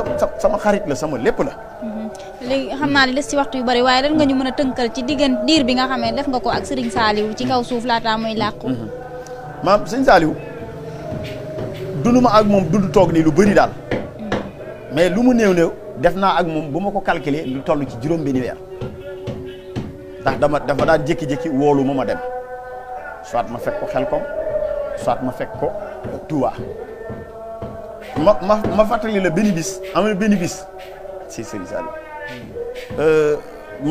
sama xarit la sama lépp la. léegi xam naa ne des ci waxtu yu bari waaye lan nga ñu mën a tënkal ci diir bi nga xamee def nga ko ak Serigne Saliou ci kaw suuf laataa muy làqu. maam Serigne Saliou dund ma ak moom dund toog nii lu bëri daal mais lu mu néew def naa ak moom bu ma ko calculer lu toll ci juróom-benni weer. ndax dafa daan jékki-jékki woolu ma dem soit ma fekk ko Xelkom soit ma fekk ko Touba ma fàttali la benn bis am na benn bis si Serigne Saliou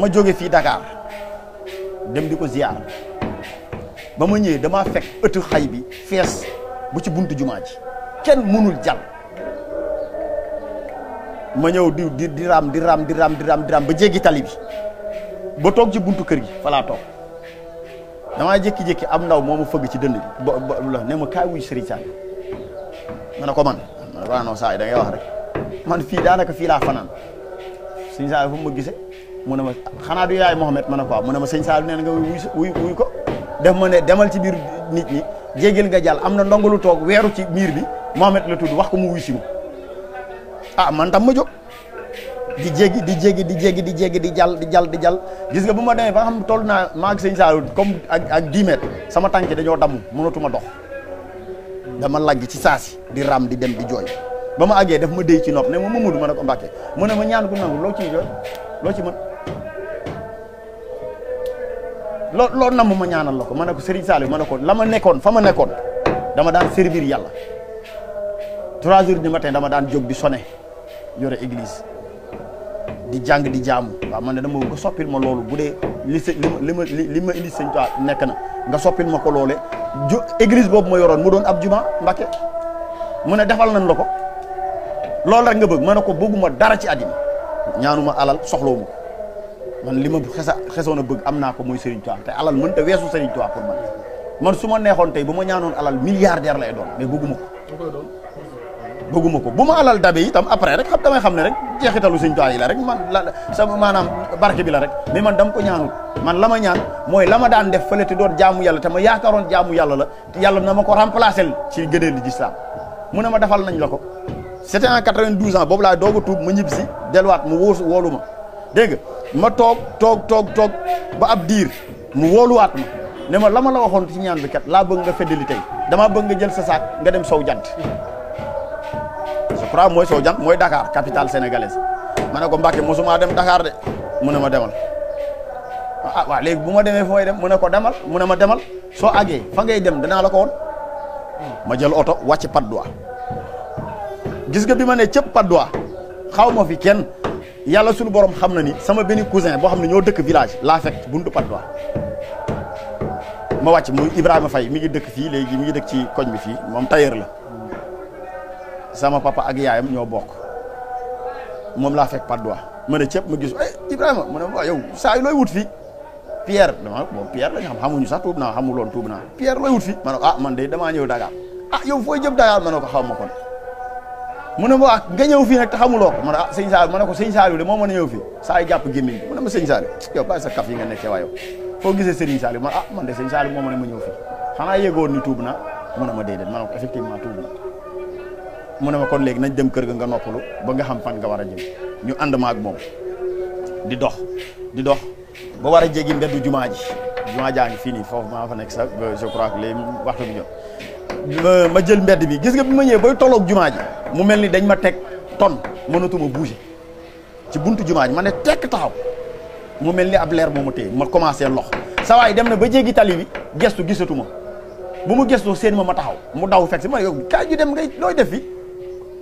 ma jóge fii Dakar dem di ko ziar ba ma ñëwee damaa fekk ëttu xay bi fees bu ci buntu jumaa ji kenn mënul jàll ma ñëw di raam ba jéggi tali bi ba toog ci buntu kër gi fa laa toog damaa jékki-jékki am ndaw moo ma fëgg ci dënd bi ba ne ma kaay wuy Serigne Saliou ma ne ko man waaw non saa yi da ngay wax rek man fii daanaka fii laa fanaan Serigne Saliou fu ma gisee mu ne ma xanaa du yaay Mohamed ma ne ko waaw mu ne ma Serigne Saliou nee na nga wuy ko def ma ne demal ci biir nit ñi jégal nga jàll am na ndongalu toog weeru ci miir bi Mohamed la tudd wax ko mu wuy si ma ah man tam ma jóg di jéggi di jàll gis nga bu ma demee ba nga xam toll naa maa ak Serigne Saliou comme ak 10 mètres sama tànk dañoo damm mënatuma dox dama lagg ci saasi di ram di dem di jooy ba ma àggee daf ma déy ci nopp ne ma Mamadou ma ne ko Mbàkke mu ne ma ñaan gu nangu loo ciy jooy loo ci mën loo namm ma ñaanal la ko ma ne ko Serigne Saliou ma ne ko la ma nekkoon fa ma nekkoon dama daan servir yàlla 3 heures du matin dama daan jóg di sonné yore église di jàng di jaamu waaw man ne dama nga soppil ma loolu bu dee li ma indi sëñ Tuubaa nekk na nga soppil ma ko loole église boobu ma yoroon mu doon ab juma Mbàkke mu ne defal nañ la ko loolu rek nga bëgg ma ne ko bëgguma dara ci àddina ñaanuma alal soxlawuma ko man li ma xesoon a bëgg am naa ko mooy Serigne Touba te alal mënta weesu Serigne Touba pour man su ma neexoon tey bu ma ñaanoon alal milliardaire lay doon mais bëgguma ko bu ma alal dabe itam après rek damay xam ne rek jeexitalu Serigne Touba yi la rek man sama maanaam barke bi la rek mais man dama ko ñaanul man la ma ñaan mooy la ma daan def fële te doon jaamu yàlla te ma yaakaaroon jaamu yàlla la yàlla na ma ko remplacer ci gëneel di l'islam mu ne ma defal nañ la ko c'était en 92 ans boobu laa doog a tuub ma ñibbi si delluwaat mu woolu ma dégg nga ma toog ba ab diir mu wóoluwaat ma ne ma la ma la waxoon ci ñaan bi kat laa bëgg nga feddali tey damaa bëgg nga jël sa saak nga dem sow jant je crois mooy sow jant mooy Dakar capitale sénégalaise ma ne ko Mbàkke mosuma dem Dakar de mu ne ma demal ah waaw léegi bu ma demee fu may dem mu ne ko demal mu ne ma demal soo àggee fa ngay dem danaa la ko woon ma jël oto wàcc Patte d'Oie gis nga bi ma ne cëpp Patte d'Oie xaw ma fi kenn yàlla suñu borom xam na ni sama benn cousin boo xam ne ñoo dëkk village laa fekk buntu Patte d'Oie ma wàcc muy Ibrahima Faye mi ngi dëkk fii léegi mi ngi dëkk ci koñ bi fii moom tailleur la sama papa ak yaayam ñoo bokk moom laa fekk Patte d'Oie ma ne cëpp ma gis Ibrahima mu ne waaw yow saa yu looy wut fii Pierre dama bon Pierre la ñu xam xamuñu sax tuub naa xamuloon tuub naa Pierre looy wut fii ma ne ko man de damaa ñëw Dakar yow fooy jëm Dakar ma ne ko xaw ma kon mu ne ma nga ñëw fii nag te xamuloo ko ma ne sëñ Saliou ma ne ko sëñ Saliou de moo mën a ñëw fii saa yi jàpp gémmiñ bi mu ne ma sëñ Saliou yow bàyyi sa kaf yi nga nekkee waa yow foo gisee Serigne Saliou man man de sëñ Saliou moo mën a ma ñëw fii xanaa yëgoon ni tuub naa mu ne ma déedéet ma ne ko effectivement tuub na mu ne ma kon léegi nañ dem kër ga nga noppalu ba nga xam fan nga war a jëm ñu ànd ma ak moom di dox ba war a jéggi mbeddu jumaa jaa ngi fii nii foofu maa fa nekk sax je crois que léegi waxtu bi jot ma jël mbedd bi gis nga bi ma ñëwee bay tolloog jumaa ji mu mel ni dañ ma teg ton mënatuma bouger ci buntu jumaa ji ma ne tekk taxaw mu mel ni ab leer moo ma téye ma commencé lox sa waay dem na ba jéggi tali bi gestu gisatuma bu mu gestoo seen ma taxaw mu daw fekk si ma ne yow kaay ju dem ngay looy def fi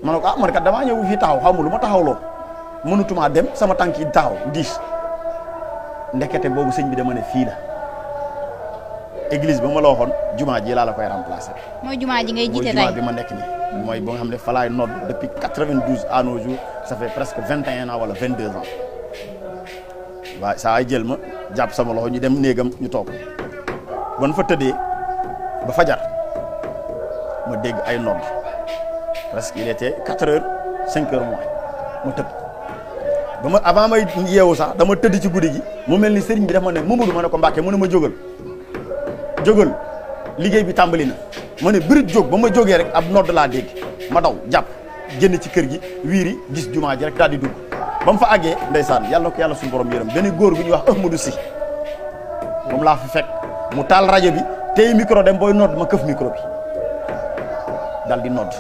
ma ne ko man kat damaa ñëw fii taxaw xaw ma lu ma taxawloo mënatumaa dem sama tànk yi taxaw diis ndekete boobu sëñ bi dama ne fii la église ba ma la waxoon jumaa ji laa la koy remplacer. mooy jumaa ji ngay jiite tey mooy jumaa bi ma nekk nii. mooy ba nga xam ne fa laay nodd depuis 92 à nos jours ça fait presque 21 ans wala 22 ans waaw saa ay jël ma jàpp sama loxo ñu dem néegam ñu toog ban fa tëddee ba fajar ma dégg ay nodd presque il était 4 heures 5 heures moins ma tëb. ba ma avant may yeewu sax dama tëdd ci guddi gi mu mel ni sëriñ bi dafa ma ne Mamadou ma ne ko Mbàkke mu ne ma jógal liggéey bi tàmbali na ma ne birit jóg ba ma jógee rek ab nodd laa dégg ma daw jàpp génn ci kër gi wiiri gis jumaa ji rek daal di dugg ba mu fa àggee ndeysaan yàlla ko yàlla suñu borom yërëm benn góor gu ñuy wax Ahmadou Si moom laa fi fekk mu taal rajo bi tey micro dem booy nodd ma këf micro bi dal di nodd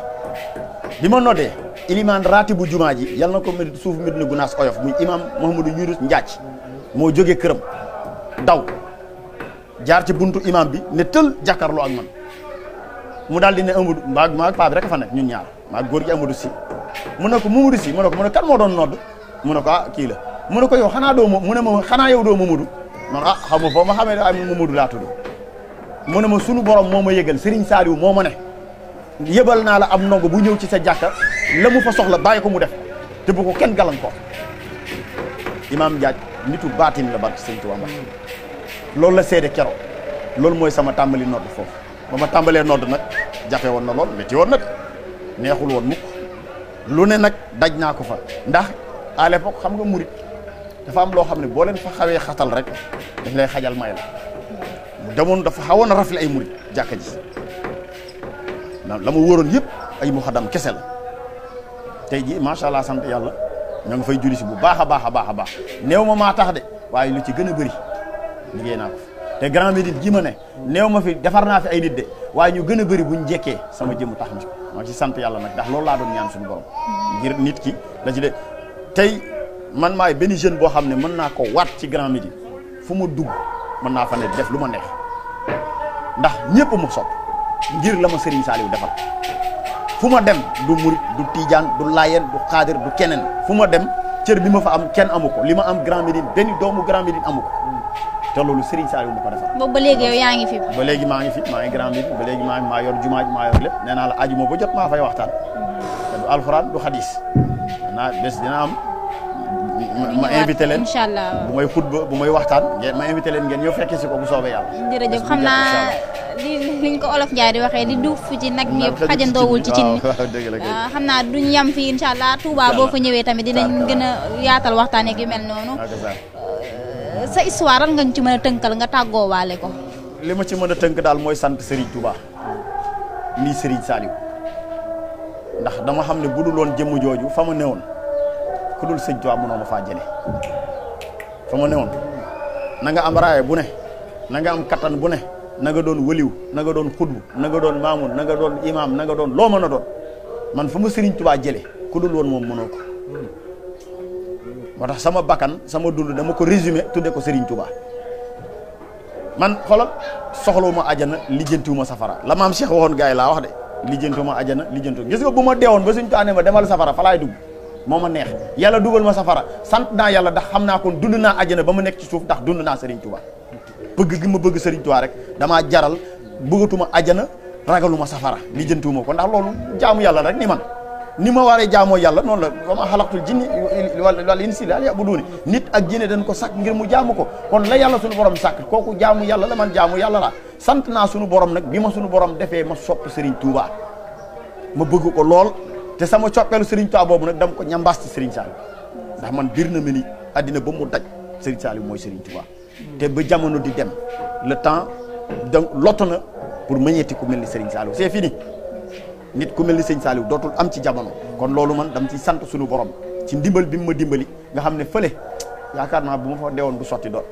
bi ma noddee ilimaan raati bu jumaa ji yàlla na ko mel suuf Medina Gunaas oyof muy imam Mouhamadou Yunus Ndiac moo jógee këram daw jaar ci buntu imam bi ne tël jàkkaarloo ak man mu daal di ne Amadou maa paa bi rek a fa nekk ñun ñaar maa góor gi Amadou Si mu ne ko Mamadou Si mu ne ko mu ne kan moo doon nodd mu ne ko kii la mu ne ko yow xanaa doo mu ne ma xanaa yow doo Mamadou man xam nga foofu ma xamee ne ay Mamadou laa tudd mu ne ma sunu borom moo ma yëgal Serigne Saliou moo ma ne yëbal naa la am ndongo bu ñëw ci sa jàkka la mu fa soxla bàyyi ko mu def te bu ko kenn gàllankoor imam Ndiac nitu baatin la barke Sëñ Tuubaa loolu la seede keroog loolu mooy sama tàmbali nodd foofu ba ma tàmbalee nodd nag jafe woon na lool métti woon nag neexul woon mukk lu ne nag daj naa ko fa ndax à l'époque xam nga murit dafa am loo xam ne boo leen fa xawee xatal rek dañ lay xajal may la mu demoon dafa xawoon a rafle ay murit jàkka ji la ma wóoroon yëpp ay muxadam kese la tey ji macha allah sant yàlla ñoo ngi fay julli si bu baax a baax a baax a baax néew ma maa tax de waaye lu ci gën a bëri liggéey naa ko te Grand Médine ji ma ne néew ma fi defar naa fi ay nit de waaye ñu gën a bëri buñ jekkee sama jëmm tax na maa ci sant yàlla nag ndax loolu laa doon ñaan suñu borom ngir nit ki da ci de tey man maay benn jeune boo xam ne mën naa ko waat ci Grand Médine fu ma dugg mën naa fa ne def lu ma neex ndax ñëpp mu sopp ngir la ma Serigne Saliou defal fu ma dem du murit du tijaan du laayeen du xaadir du keneen fu ma dem cër bi ma fa am kenn amu ko li ma am Grand Médine benn doomu Grand Médine amu ko te loolu Serigne Saliou ma ko defal. boobu ba léegi yow yaa ngi fi. ba léegi maa ngi fi maa ngi Grand Médine ba léegi maa yor jumaa maa yor lépp nee naa la ajuma ba jot maa fay waxtaan te du alxuraan du xadis naa bés dina am ma invité leen incha allah bu may xutba bu may waxtaan ngeen ma invité leen ngeen ñëw fekke si ko bu soobee yàlla. jërëjëf xam naa liñ ko olof Njaay di waxee di duuf ci nag mi yëpp xajandoowul ci cin mi xam naa duñ yam fii incha allah Touba boo fa ñëwee tamit dinañ gën a yaatal waxtaan ak yu mel noonu. sa histoire nga ci mën a tënkal nga tàggoo waale ko. li ma ci mën a tënk daal mooy sant Serigne Touba nii Serigne Saliou ndax dama xam ne bu dul woon jëmm jooju fa ma newoon ku dul Sëñ Touba mënoo ma faa jëlee fa ma newoon na nga am raaye bu ne na nga am kattan bu ne na nga doon wëliw na nga doon xudbu na nga doon maamun na nga doon imaam na nga doon loo mën a doon man fa ma Serigne Touba jëlee ku dul woon moom mënoo ko moo tax sama bakkan sama dund dama ko résumé tudde ko Serigne Touba man xoolal soxlawuma ajana lijjantiwuma safara la maam Cheikh waxoon gars yi laa wax de lijjantiwuma ajana lijjantiwuma gis nga bu ma deewoon ba suñu taane ma demal safara fa laay dugg moo ma neex yàlla dugal ma safara sant naa yàlla ndax xam naa kon dund naa ajana ba ma nekk ci suuf ndax dund naa Serigne Touba bëgg gi ma bëgg Serigne Touba rek damaa jaral bëggatuma ajana ragaluma safara lijjantiwuma ko ndax loolu jaamu yàlla rek ni ma waree jaamoo yàlla noonu la wa maa xalaqtul jinni wal insa illa liya'buduun nit ak jinne dañ ko sàkk ngir mu jaamu ko kon la yàlla suñu borom sàkk kooku jaamu yàlla la man jaamu yàlla la sant naa suñu borom nag bi ma suñu borom defee ma sopp Serigne Touba ma bëgg ko lool te sama coppeelu Serigne Touba boobu nag dama ko ñambaas ci Serigne Saliou ndax man bir na ma ni àddina ba mu daj Serigne Saliou mooy Serigne Touba te ba jamono di dem le temps donc lott na pour meññeeti ku mel ni Serigne Saliou c'est fini nit ku mel ni Serigne Saliou dootul am ci jamono kon loolu man dama ci sant suñu borom ci ndimbal bi mu ma dimbali nga xam ne fële yaakaar naa bu ma fa deewoon du sotti doon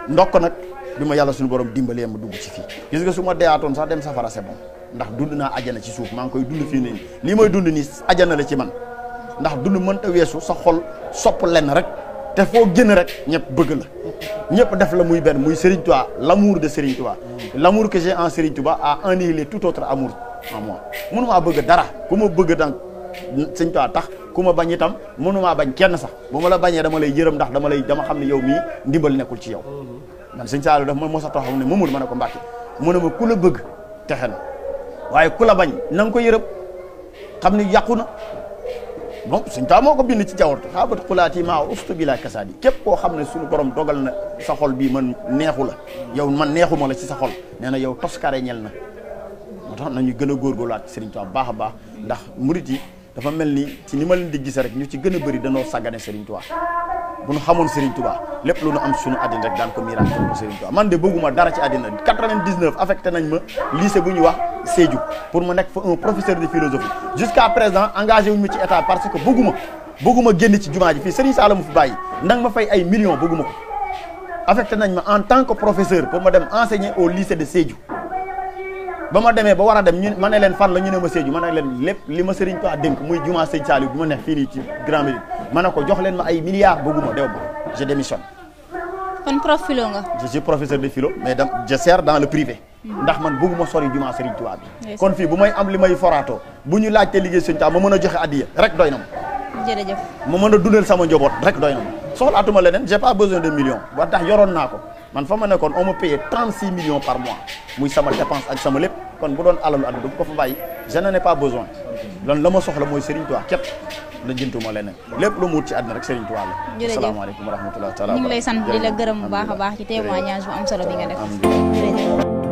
ndokk nag bi ma yàlla suñu borom dimbalee ma dugg ci fii gis nga su ma deeyaatoon sax dem safara c'est bon ndax dund naa ajana ci suuf maa ngi koy dund fii nii lii may dund nii ajana la ci man ndax dund mënta weesu sa xol sopp lenn rek te foo génn rek ñëpp bëgg la ñëpp def la muy benn muy Serigne Touba l'amour de Serigne Touba l'amour que j'ai en Serigne Touba a annihilé tout autre amour en moi mënumaa bëgg dara ku ma bëgg dang Serigne Touba tax ku ma bañ itam mënumaa bañ kenn sax bu ma la bañee dama lay yërëm ndax dama xam ne yow mii ndimbal nekkul ci yow man Serigne Saliou daf ma mos a taxaw ne Mamadou ma ne ko Mbàkke mu ne ma ku la bëgg texe na waaye ku la bañ na nga ko yërëm xam ni yàqu na bon Serigne Touba moo ko bind ci jawartu xaabat xulaati maa ustu bi laa kasaadi képp koo xam ne suñu borom dogal na sa xol bii man neexu la yow man neexuma la ci sa xol nee na yow toskare ñel na moo tax nañu gën a góorgóorluwaat Serigne Touba baax a baax ndax murit yi dafa mel ni ci ni ma leen di gise rek ñu ci gën a bëri danoo sàggane Serigne Touba bu ñu xamoon Serigne Touba lépp lu nu am suñu àddina rek daan ko miiraan ko Serigne Touba man de bëgguma dara ci àddina 99 affecté nañ ma lycée bu ñuy wax Sédhiou pour ma nekk fa un professeur de philosophie jusqu'à présent engagé wuñu ma ci état parce que bëgguma génn ci jumaa ji fii Serigne Sall mu fi bàyyi ndang ma fay ay millions bëgguma ko affecté nañ ma en tant que professeur pour ma dem enseigner au lycée de Sédhiou ba ma demee ba war a dem ñu ma ne leen fan la ñu ne ma Sédhiou ma ne leen lépp li ma Serigne Touba dénk muy jumaa Serigne Saliou bi ma nekk fii nii ci Grand Médine ma ne ko jox leen ma ay milliards bëgguma dew ma je démissionne. kon prof philo nga. je suis professeur de philo mais je sers dans le privé. ndax man bëgguma sori jumaa Serigne Touba bi. kon fii bu may am li may foraatoo bu ñu laajtee liggéey Serigne Touba ma mën a joxe addiya rek doy na ma. jërëjëf. ma mën a dundal sama njaboot rek doy na ma soxlaatuma leneen j'ai pas besoin de millions ba tax yoroon naa ko man fa ma nekkoon on me payait 36 millions par mois muy sama dépense ak sama lépp kon bu doon alalu àdduna bu ko fa bàyyi je n'en ai pas besoin loolu la ma soxla mooy Serigne Touba képp la jëntuma leneen lépp lu mu wut ci àdduna rek Serigne Touba la. jërëjëf asalaamaaleykum wa rahmatulah taala ñu ngi lay sant di la gërëm bu baax a baax ci témoignage bu am solo bi nga def. jërëjëf.